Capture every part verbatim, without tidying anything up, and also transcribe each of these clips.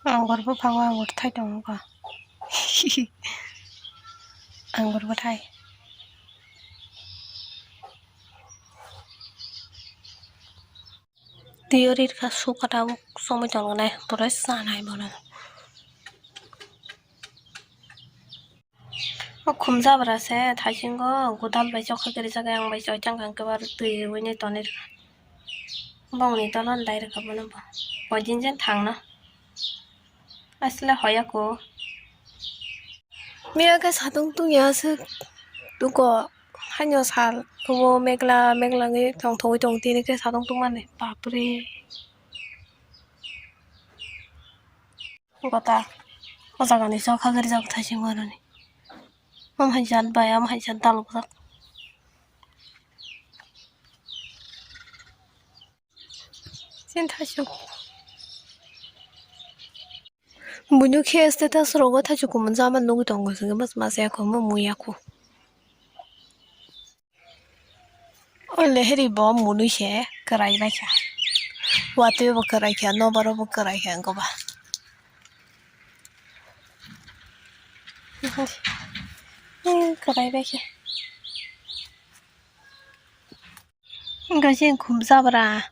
Anggur buphango anggur thai tongo. Anggur bwthai. Twi o rir kha, suk kha tabuk, chomwi tongo nai, borok sanai bono. O khumjabra se thaisingo godal bai chokha kiri jaga, yang bai choi chang kang khe bar twi rwui nai tonwi rwkha. Bongni dolo dai rwkha bono bo. Poidin jen thangno. Asle hoya ko. Miya khe satung tungya aswk tuko haino sal tubo megla megla wngwi tongthogwi tong tini khe satung tungmani bapre. Gota o jagani chokha gari jago thaisingo aroni. Omo hai jat bai omo hai jat dalukjak. Chini thaichuk. Buino khe status rogo thaichuk kumun jama nugwi tongo, chwngkhe bwsma se yakho, omo mui yakho. O leheri bo munui se kwrai bai kha. Watwi bo kwrai kha, nobaro bo kwrai kha, wngkha ba. Kwrai bai kha. Wngkha chini khumjabra.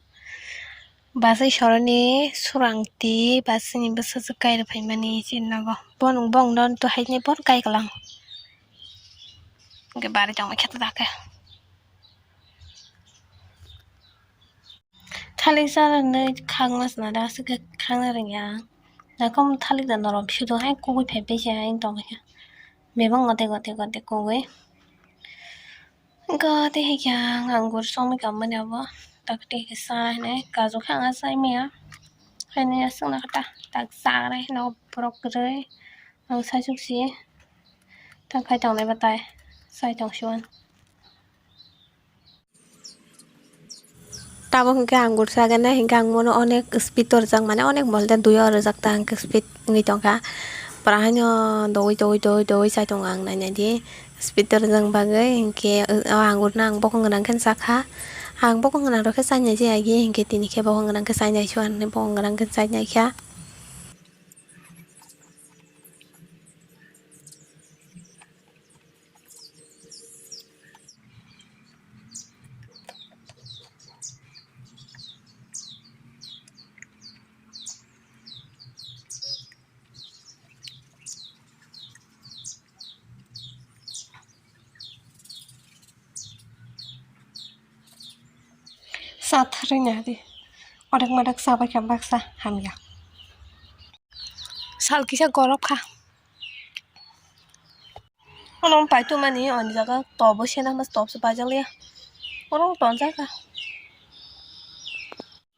Bachai soroni surangti bachini bwsajwk kairwi phaimani chini nogo. Bong bong don to haini bor kai kalang. Hwnkhe bari tongma khe ta dakhe. Thalik charwrwnwi khakna chwna da aswk khe khakna rwngya. Nakom thalik da norom bisu do hai kugui phai phai se hai tongkha. Bebak ngote ngote ngote kugui. Hwnkhe tei hai khe ang anggur songwi kammani abo. Tak tei khe sa hinwi kaju khe ang achai maya. Haini aswk nakha ta tak chaknai hino borok kwrwi. Ang saichuk si tak khai tongnai batai sai tong siwan. Tabuk hwnkhe anggur sagana hwnkhe ang bono onek speed o rwjak mane onek bolte dui o rwjak ta hwnkhe speed wngwi tongkha. Pora haino dogwi dogwi dogwi dogwi chai tongo ang nainai di. Speed o rwjakni bagwi hinkhe o angurno ang bokong gwnang khe chakha. Ang bokong gwnang rok khe chainai je agi hinkhe tini khe bokong gwnang khe chainai suan hinwi bokong gwnang khe chainai kha. Sa tharwi nadi. Odek modek sa bai kha baksa hamya. Sal kisa gorok kha. Ono pai tu mani oni jaga tobo sena mas top se paijak liya. Oro tonjak kha.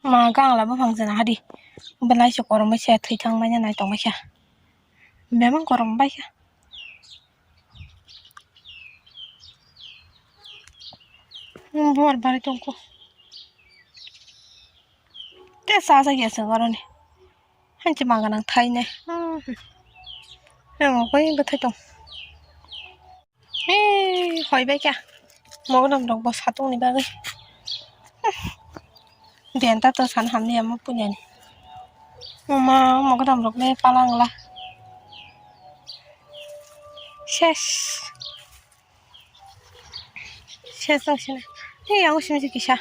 Ma gangla buphang jana hadi. Belai se korom bai se thwi thang bai nai tong bai kha. Bemang korom bai kha. Bor bari tongko. Te sa sa ya se goroni. Hanchi maganang thainai. Yang koi bethai tong. Hei, hoi bai kya. Mogodam rok bo satung ni bagwi. Denta to san hamni amo punyani. Mama mogodam rok le palang la. Ses. Ses tong sini. Hei, yang sini kisa.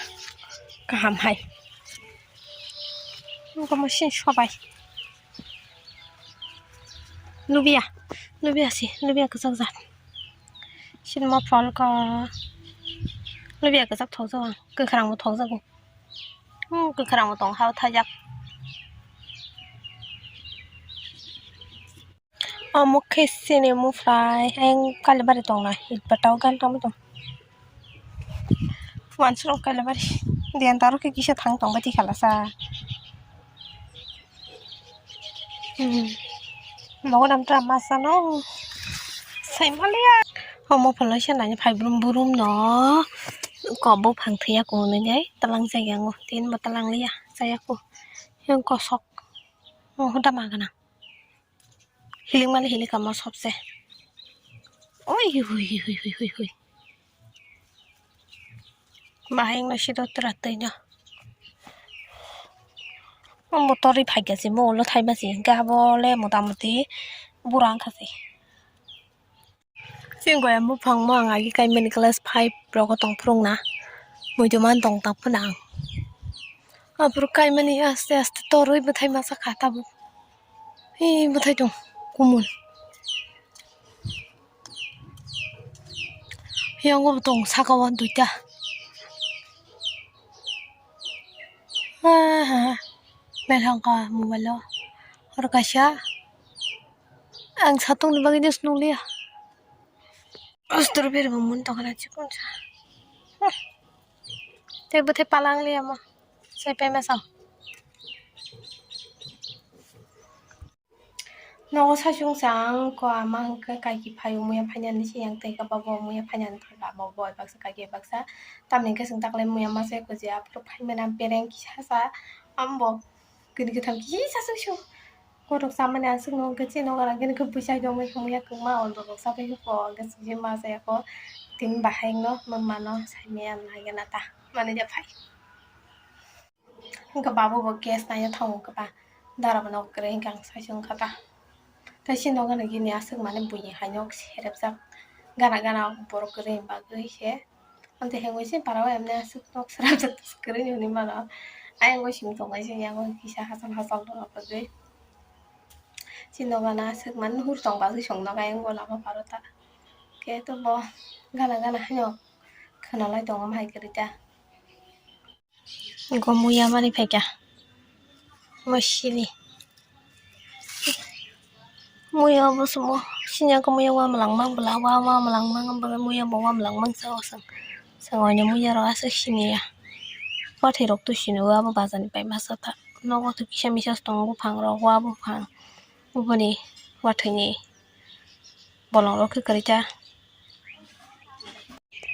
Kaham hai. Engko machine sobai. Lubia, lubia si, lubia kwchak jat. Sini mo phone ko. Lubia kwchak thokjak ang, kwkhwrang bo thokjago. Hmm, kwkhwrang bo tong ha o thaijak. Omo khe sini muflai, ayang Kalibari tongnai, itbata o gan tangma tong. Wansukno Kalibari, diyan taro khe kisa thang tongbai tikhala sa. Hmm. Mogodam tra masano. Saimaliya. Omo phalaisa nani phai brum brum no. Kok buphang thwiya kung nai talang jaya ngo. Tin bo talang liya jaya ko. Yang kosok. Oh, huda magana. Hilik mali hilik kamo sobse. Oi, hui, hui, hui, hui, hui, hui. Bahai wngno sito twra twi no. Omo torwi phaikha se mo ulo thaima se hinkhe abo le motamoti bura wngkha se. Chini goya buphang mo ang agi kaimani class five rogo tong phurung na, muitu man tong tak phano ang. Aphuru kaimani aste aste torwi bwthai masa kha tabuk. Hi bwthai tong kumun. Yango tong saka o duita. Ah, belhang ka mobile o. Oro kaisa. Ang satung ni bagwi news nukliya. Strawberry bo mun tongkha na chikon sa. Tei bwthai palang liya mo. Sai pemesa. Nogo saichung chang ko ama hwnkhe kaiki phaio muya phainani siyang tei khe bobo muya phainani thangkha abo boi baksa kaiki baksa. Tamni hwnkhe chwng taklai muya masa eko je aphuru phaimani bereng kisa sa ambo kini kwtham kisa sung sung. Kotok samani aswk no hwnkhe chini nogo rang gini khe bwsai tongwi muya kwkma ondorok sabai khe po hwnkhe chwngse masa eko tini bahai no mama no saimaya nai gana ta manwi de phai. Hwnkhe babu bo gas naina thango kwbang dara bono kwrwi hwnkhe ang saichung kha ta. Tei chini nogo gini aswk mani buini hai nok serepjak gana gana borok kwrwi ni bagwi se. Amtwi hengwi se para o emne aswk nok srapjak kwrwi ni hinwi mano. Ayang bo simi tongnai se yago kisa hachal hachal rwna bagwi. Chini nogo gana aswk mani nuhur tong bagwi song nogo ayang bo lama paro ta. Khe to bo gana gana haino khwnalai tongo hai kwrwi ta. Go muya mani phaikha. Masini. Muya bo sumo. Sinya ko muya wa malang mang bla wa wa malang mang bla muya bo wa malang mang sa osang. Sango ni muya ro asa siniya. Wathai rok tu sinu wa bo bazar ni pai masa ta. Nogo tu kisa misa tongo buphang rok wa buphang. Uboni wathai ni bolong rok khe kwrwi ta.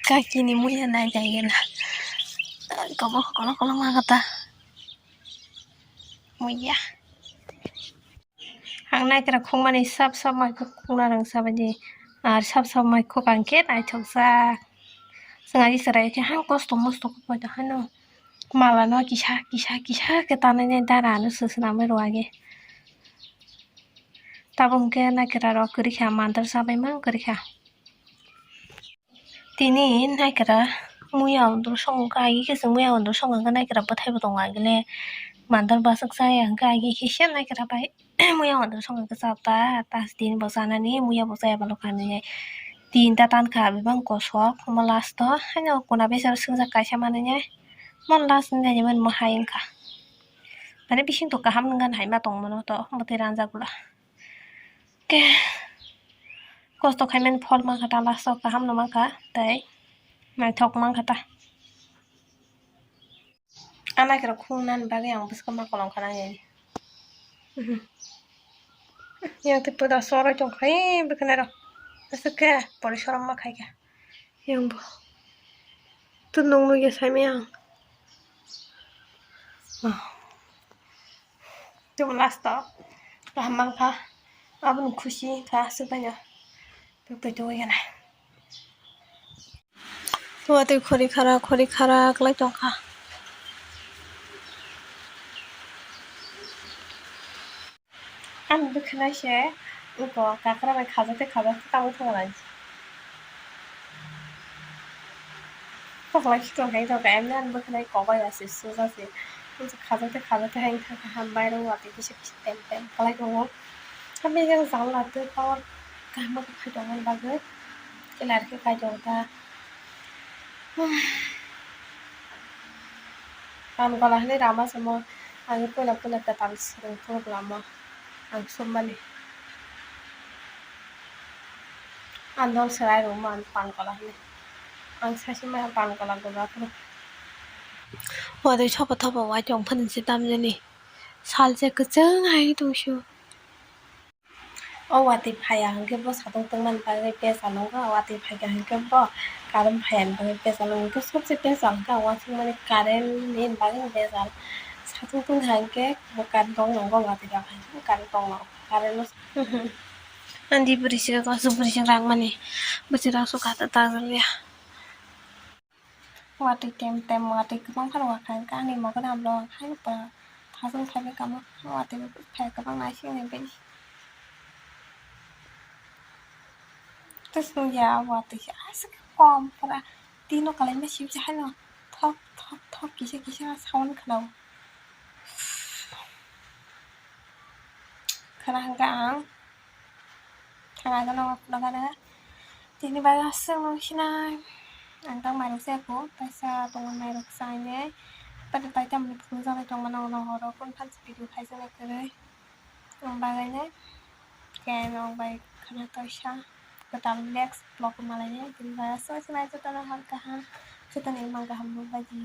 Kakini muya nai nai gana. Kobo kolo kolo ma kata. Muya. Ang naikra khungmani sap sap mai khuk khungna rang sabadi. Ar sap sap mai khuk ang khe naithok jak. Chwng agi chwrai khe hang kosto mosto khe poito hano. Mala no kisa kisa kisa khe tanai nai dara no swswnamwi rw agi. Tabuk hwnkhe naikra rok kwrwi kha mandar sabai mang kwrwi kha. Tini naikra muya ondor song kha, agi khe chwng muya ondor song kha naikra bwthai bo tongo agile mandar bwswk chaya hwnkhe agi khe se naikra bai muya ondor song kha chata tas din bo chanani muya bo chaya bwlwkha hinwi tinta tankha bebak kosok omo last o haino kuna besa swngjak kaisa manwi mo last ni naimani mo hai wngkha mane bising to kaham wngkha hai ma tongmano to bwtwi ranjak bwla. Khe kosto khaimani phol mankha ta, last o kaham no mankha tei naithok mankha ta. Anakhe rok khungnani bagwi ang bwswk ma kolom kha nang yani. Yang tei pwda soroi tongkha ee bwkhwnai rok. Aswk khe porisorom ma khaikha. Yang bo. Tu nung nung ya saimaya ang. Oh. Tu last o. Kaham mang kha. Aboni khusi kha aswk bai no. Tu tu tu ya na. Tu tei khori khara khori khara klai tong kha. Ani bwkhwnai se wngkha kakra bai khajak tei khajak tei tabuk thangla. Tokla khitung hai tongkha emni ani bwkhwnai kok bai ba se sujak se. Khajak tei khajak tei hai wngkha kaham bai rw watwi kisa kisa tem tem kwlai tongo. Hamya jang jala tei power kaham khe khai tongmani bagwi khe lar khe khai tongo ta. Pan gola hinwi rama se mo, ang puila puila kwtal swrwng phuru lama ang sumani. Ang dol swrai rwma ang pan gola hinwi. Ang saichima pan gola gola phuru. Watwi thopa thopa wai tong phano se tamjani. Sal se kwchwng hai tong sio. O watwi phaiya hwnkhe bo satung tungmani bagwi bejal wngo, watwi phaikha hwnkhe bo current phaiyani bagwi bejal wngo, hwnkhe sobse bejal hwnkhe ang uansukmani current ni bagwi bejal. Satung tungkha hwnkhe bo current tongna wngo, watwi rok hai current tongna current no. Ani bwrwi se kasu bwrwi se rangmani bwswk rang sukha ta ta jalya. Watwi tem tem watwi kwbang phano wakha hwnkhe ani mokol hamlo haino pura Aswk thaibai kamo, watwi bo thai kwbang naising ni bai. Tei chwng ya watwi se aswk kom pura tino kwlaima sibsa haino thok thok thok kisa kisa sound khwnao. Khwna hwnkha ang thangna gana phunukgana tini bai aswk nung sinai ang tang mairok se ko taisa tongo mairok chainai pai pai tamni phunukjaknai tongmano horo phone phan video khaijaknai kwrwi. Ang bagainai khe ang bai khwna toisa kwtal next vlog malainai tini bai aswk sinai jotono hor kaham jotoni mang kaham nukbaidi.